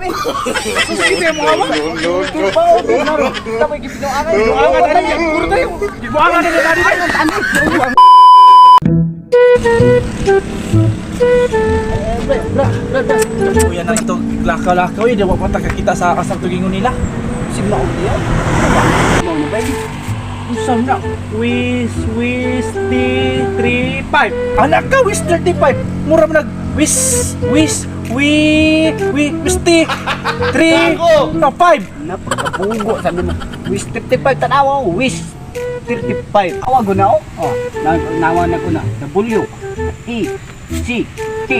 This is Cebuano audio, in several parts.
Sus, kita mo awa. Tapos gipinuangan. Gibuangan na ni, puro tayo. Gibuangan na ni tadi. Kuya na ito, lakaw-lakaw eh, di wa pa ta kakita sa asang tugingon nila. Sigma og diya. Mao na ba? Unsa na? Wis, wis, T, 3, 5. Anak ka, wis 35. Mura man nag, wis, wis, wi, wi, wis T, 3, no, 5. Na pagkabugo sa naman. Wish 35 tanawa oh. Wish 35. Awa go na oh. Oh, na nawa na ko na. W E C T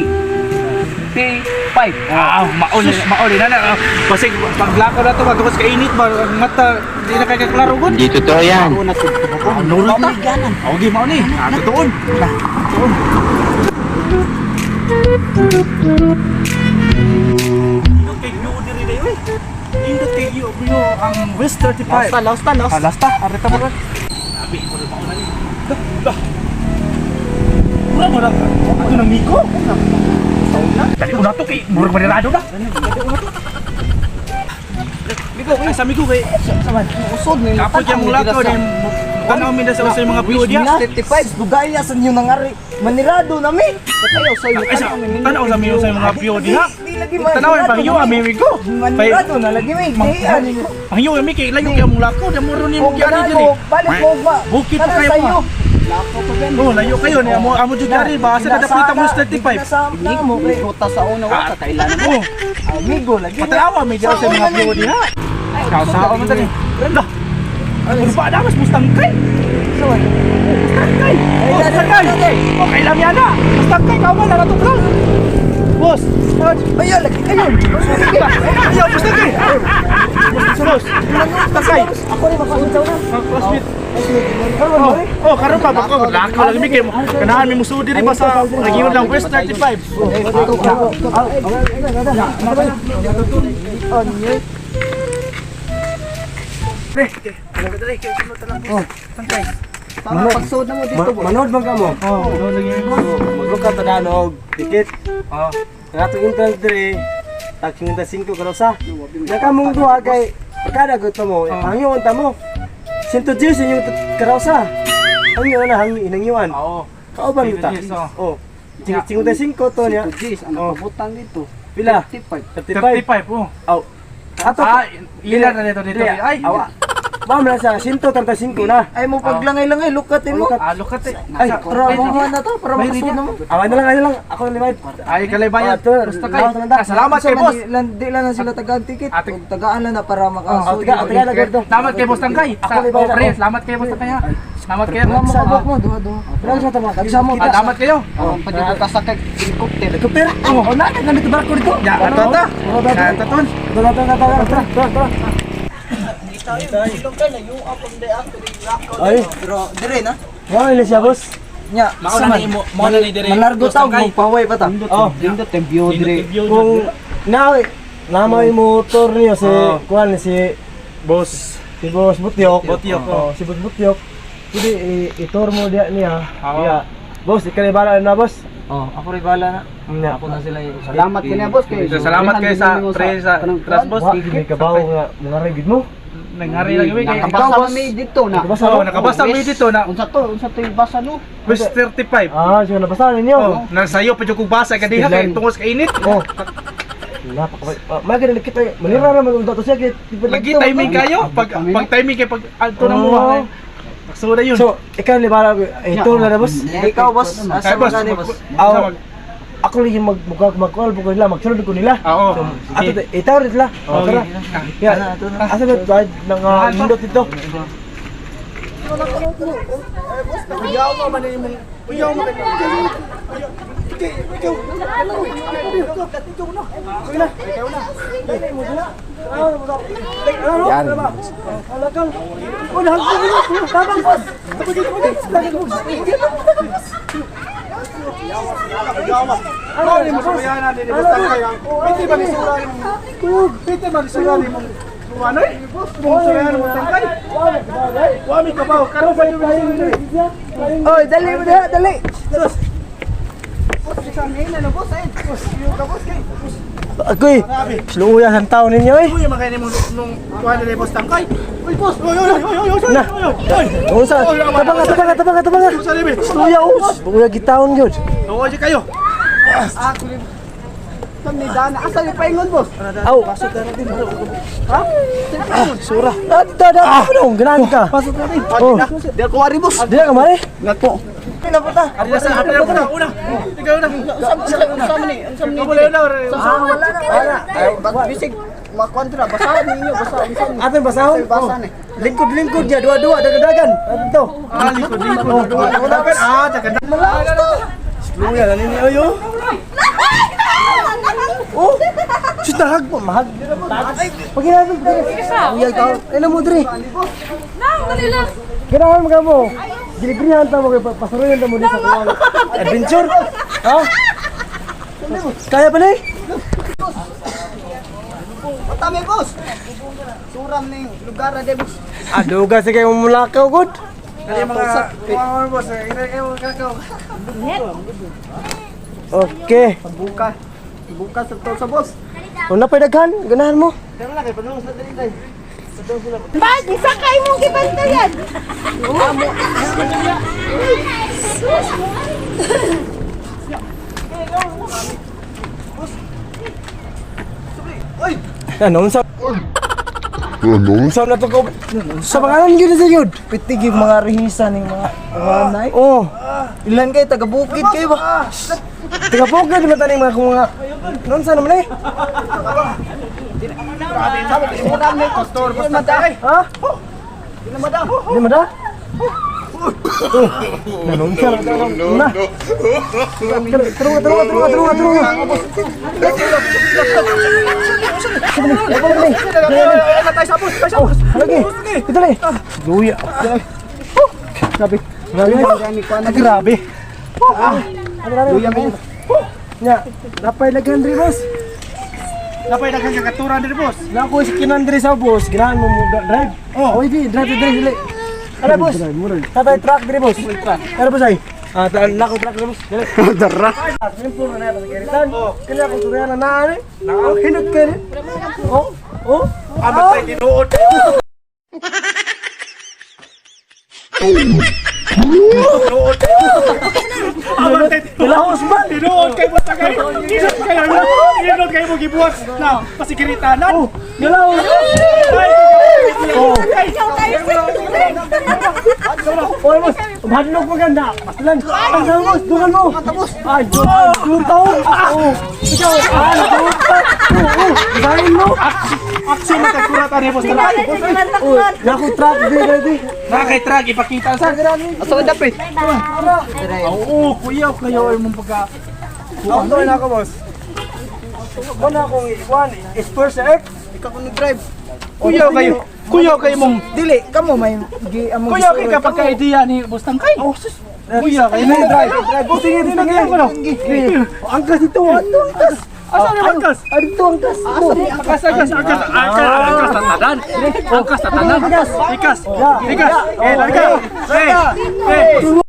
T 5. Ah, mauli, mauli na na. Kasi paglakaw na to, matungkol sa kainit ba, ang mata, di na kay kaklaro gud. Hindi totoo yan. Ako na to. Ah, nurot ta. Okay, mauli. Ah, tutuon. Tutuon. Indot kay Yu diri day, uy. Indot kay Yu, Yu ang West 35. Lasta, lasta, lasta. Ah, lasta. Arita mo ron. Abi, ko rin mauna ni. Dah, dah. Mura mo lang. Ako ng Miko. Dali ko na to kay murag manirado na. Dali ko na to. Miko, ay sa Miko kay Saman, usod ni. Kapoy kay mong lakaw ni tanaw mi na sa usay mga view diha. Wish 35 dugaya sa inyo nangari. Manirado na mi. Katayo sa iyo. Ay sa tanaw sa mi usay mga view diha. Di lagi Tanaw pa yo ami Miko. Manirado na lagi mi. Di ani. Ang yo ami kay layo kay mong lakaw, di mo ron nimo Kung gyari ganan diri. mo, balik mo ba? Bukid pa Tanan kayo sa mo. iyo. Lakaw pa ben. Oh, layo kayo ni amo amo jud gyari ba sa nadaplita mo 35. Na mo kay ruta sa una wa ka kailan mo. Oh, Amigo lagi. patanawa mi diha sa mga view diha. Sao man tani. Lah. Ano ba na mas mustangkay? Mustangkay. Oh, mustangkay. Okay lang yan na. Mustangkay ka wala na to bro. Boss. Ayo lagi kayo. Ayaw, mustangkay. Boss. Mustangkay. Ako rin makaunsaw na. Classmate. Oh, oh, karon pa bako lakaw lagi mi kay kanahan mi musuod diri ba sa nagingon lang West 35. Pre, dali kay sunod ta lang. Tangkay. Para pagsuod na mo dito. Manood man ka mo? Oh, manood lagi ko. Magluka ta danog ticket. Oh. Ang atong entrance diri tag 55 karosa. Nakamong duha kay pagkada gud pa mo. Oh. Hangyoon ta mo. 110 inyong karosa. Hangyoon na hangyoon inangyuan. Oo. Kauban ta. 110, oh. Oh. 55 to niya. Jeez, ano pabutang dito? Pila? 35. 35. 35 oh. Aw. Ato. Ah, ilan na dito dito. Dili, Ay, awa. Ma'am na siya 135 na. Ay mo paglangay-langay, lukatin mo. Ah, look at it. Ay, Para mo na to, para May makasuod na mo. Awa na lang, awa na lang. Ako na limay. Ay, kalay bayad. Ah, to, Basta kay. lawas naman ta. Ah, salamat kay boss. Di lang na sila tagaan ticket. Ate- Ug tagaan lang na para Oh, makasuod. tiga, tiga na gordo. Salamat kay boss Tangkay. Ako na bayad Oh, pre, ako. salamat kay boss Tangkay ha. Salamat kayo. Wala mo kabok mo, duha duha. Wala siya tama. Tagsa mo. Ah, salamat kayo. Oh, pati ta sa kay helicopter. Helicopter. Oh, na ganito barko dito. Ya, ato ta. Ya, ato ton. Tara, tara, tara, tara, tara, tara. Ay, Pero dire na. wow, ila siya, boss. Nya, Mao na ni mo, mao na ni dire. Malargo Boss taw Tangkay. magpaway pa ta. Oh, Nindot ang view dire. kung na namay motor niyo si Oh. kuan si Boss. si Boss Butyok. Butyok, Oh, si Boss Butyok. Pwede i-tour mo diya niya. Oo. Diya. Boss, ikaw na bala na, boss. Oh, ako rin bala na. Nya. Ako na sila. Salamat kini boss kay. Salamat kayo sa pre sa trust boss. Wa, may kabaw nga mga rigid mo. Nangari lang kami kay. Nakabasa mi dito na. Nakabasa Oh, nakabasa mi dito na Unsa to? Unsa to yung basa no? West 35. Ah, siya nabasa ninyo. Oh, nasayo pa jud kog basa kay diha kay tungos kay init. Oh. Napaka ah, may ganun kita. Manira naman unta to siya kay Lagi timing kayo pag pag timing kay pag adto na mo. Oh. Suda yun. So, ikaw ni bala ito na na, boss. Ikaw boss, asa Kay boss, man gani boss? Aw, ako lang yung magmukha magkual ko nila, magsunod ko nila. Ah, oo. So, ato itaw rin sila. Oh, Oh, tara. Ya. Asa ba tayo nang nindot dito? Uyaw mo man imong uyaw mo ikaw ikaw na. Ikaw na. Yan. Alakal. Oh, nahagpo. Tabang boss. Ano ni mo subayanan ni boss Tangkay ang piti ba ni sura ni piti ba ni sura ni mong ano eh? Mong surayan mo Tangkay. Wa mi kabaw karon pa yung Oy, dali mo diha, dali. Sus. Boss, sa na boss ay. Boss, yung ka boss kay. Agoy. Luya sa tao ninyo eh. Uy, makainin mo nung kuha nila boss tangkay. Uy, boss. Uy, uy, uy, uy, uy, uy. Na. Uy, uy. Unsa? Tabanga, tabanga, tabanga, tabanga. Sa libi. Luya oh. Luya gitaon gyud. Oo, di kayo. Kami dana. Asa yung paingon, boss? Aw. Ha? Sura. Ah, dito, dito. Ano? Ganahan ka. Pasok natin. Oh. Di ako wari, boss. Di ka mare? Nako. Pinapunta. Ari na sa apil na una. Ikaw na. Unsa man ni? Unsa man ni? Wala na. Wala na. Wala. Bisig makontra basahan ninyo, basa unsa ni? Aton basahon. Basa ni. Lingkod-lingkod niya, duwa-duwa, dagadagan. Ato. Ah, likod, likod. Wala. Ah, taga. Luya na ninyo yo. Oh. Sus nahag mo, mahag. Pag ginagawa ko. Luya ka. Ay na mo dre. Nang, dali lang. Ganahan mo ka mo. Gilibrihan ta mo kay pasuruyan ta mo di sa kuwang. Adventure. Ha? Kaya pa ni? Patami, boss. Suram ning lugar na boss. Aduga sa kayo mulakaw gud. Kali mga mga boss. Ikaw. Okay. Buka. Buka sa to sa boss. Una pa daghan, ganahan mo. Bad, isa kay mong gibantayan. Ano unsa? Ano unsa na to ko? Sa pangalan gyud sa gyud. Pitig yung mga rihisa ning mga anay. Oh. Ilan kay taga bukid kayo ba? Taga pugad man taning mga kung mga noon sa naman eh. Suram ni Pastor, boss tangkay. Ha? Madam. Di mada? Nanon siya. Na. Tulungan, tulungan, tulungan, tulungan, tulungan. Oh, lagi. Ito lagi. Luya. Grabe. Grabe. Grabe. Luya men. Nya, napay laghan diri boss. Napay daghang kagaturan diri boss. Nako si kinan diri sa boss, ganahan mo mo drive. Oh, oy di, drive drive dili. Ara boss. Tatay truck diri boss. Ara boss ay. Ah, nako truck diri boss. Dili. Dara. Simple na na sa kiritan. Kanya ko turian na naani. Oh, hinot ka rin. Oh, oh. Ah, matay tinuod. Tinuod. Ah, matay Lahos ba? tinuod kay boss tangkay. Tinuod kayo. Tinuod kayo mo gibuhat na pasikiritanan. Oh, nalahos. Ay, Oh. Ikaw tayo sa Oy, boss. Madlok maganda. Lan. Ang sama boss, dukan mo. Ay, dukan. Dukan tao. Oh. Ikaw, ah, dukan. Oh, oh. Basahin mo. Action na tagkuratan ni boss tangkay. Oh, naku truck diri diri. Nakay truck ipakita sa. Asa ka dapit? Oo, kuya kayo ay mong pagka Ako na ako, boss. Mo na akong ikuan, Spurs sa X. Ikaw ko ni-drive. Kuya kayo. Kuya kayo mong Dili, kamo may gi among Kuya kay kapag ka idea ni boss tangkay. Oh, sus. Kuya kayo na Drive. Drive. Sige, sige. Angkas ito. Angkas. Asa na angkas? Adto angkas. Angkas, angkas, angkas, angkas, angkas sa tanan. Angkas sa tanan. Ikas, ikas. Eh, larga. Eh, eh.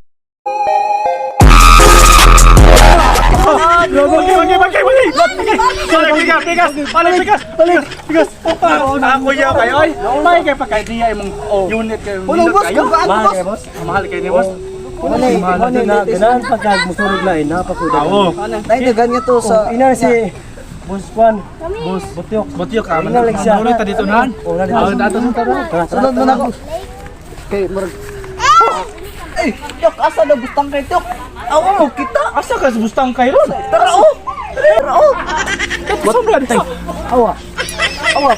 Okay, okay, okay, okay. Balik, bigas, bigas, balik, bigas, balik, bigas. Ah, kuya kayo, ay. May kay pagka-idea imong unit kayo. Ulo boss, kayo. kung gaano boss. Mahal kayo ni boss. Mahal na ganahan pagka musurog lain napakuda. Oo. Nay dagan nga to sa Ina si Boss Juan. Boss Botyok. Botyok ka man. Ina lang siya. Nuloy ta dito nan. Oh, na dito. Ah, dato sa tara. Sunod mo na ako. Kay murag. Ay, tok asa daw butang kay tok. Aw mo kita. Asa ka sa bustang kayo ron? Tara oh. Tara oh. Sombra dito. Awa. Awa.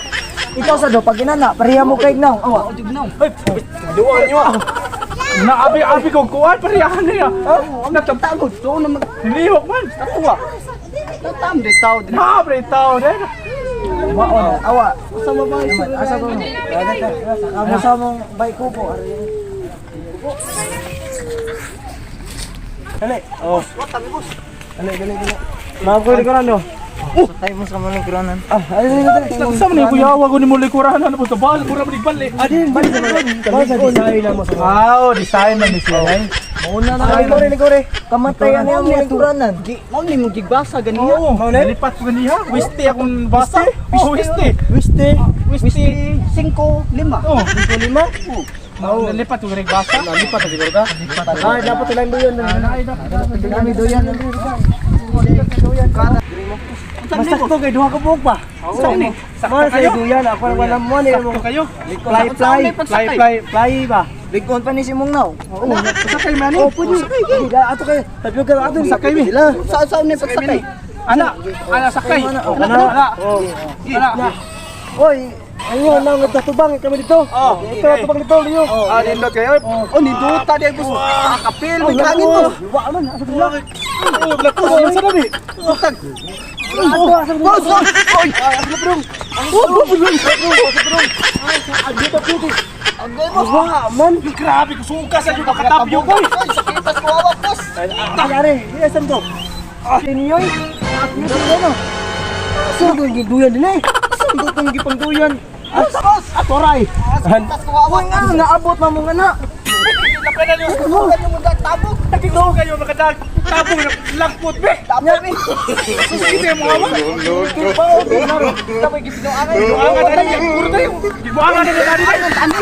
Ikaw sa do pag inana, pareha mo kay gnaw. Awa. Duwan niyo ah. Naabi-abi ko kuan parehan niya. Natagod to na mag Lihok man. awa. Natam de tao din. Mabre tao din. Mao awa. Asa mo ba asa ba? Amo sa mong bike ko po. Dali. Oh. Dali, dali, dali. Mga ko likuran no. Tayo mo sa mga likuran. Ah, ay, dali, dali. Sa man kuya wa ko nimo likuran ano po bal mura man balik. Adin, balik sa balik sa design na mo sa. Ah, oh, design man ni siya. Mauna na kayo. Likore, likore. Kamatayan niya mo lingkuranan. Mao ni mo gigbasa ganiya. Oo, nalipat ko ganiha. Wiste akong basa. Oh, wiste. Wiste. Wiste. 5 5. Oh, 5. oh, nalipat ko ganiha basa. Nalipat na siguro ka? Ay, dapat ilang duyan. Ay, dapat. Kami duyan. Mas sakto kay duha ka buok pa. Oo. Sakto Mga sa kayo. duyan ako wala mo ni Sakto kayo. Fly, fly, Fly, fly. Fly ba? Ligon pa ni si mong naw. Oo, sakay man. Oh, pwede. Sige, ato kay. Tabi ka ato Sakay mi. Sila. Sa sa ni pagsakay. Ana, ana sakay. Ana. Ana. Oh. Ana. Oy, ayun lang nagtatubang kami dito. Oh, Ito tubang dito, Leo. Ah, nindot kayo. Oh, ninduta di boss. Kapil may hangin to. Wa man, asa sila? Oh, lato sa dami. Tutag. Ato asa sila? Boss, boss. Oy. Oh, bro, bro, bro. Dito puti. Wa man. Grabe ko suka sa inyo makatapyo ko. Oy, sakitas ko awak, boss. Ay, are, isan to. Niyoy. Dito ano? Saan ko giduyan din eh? Saan ko itong gipangduyan? Boss, boss. Atoray. Sakitas ko awak. Nga naabot na mo nga na. Napay na niyo. Ano mo da tabok? Nagigoo kayo makadag. Tabong na langpot be. Tabok eh. Susi mo awa. Taboy gipinuangan. Gibuangan na niya. Puro tayo. Gibuangan na niya. Ano?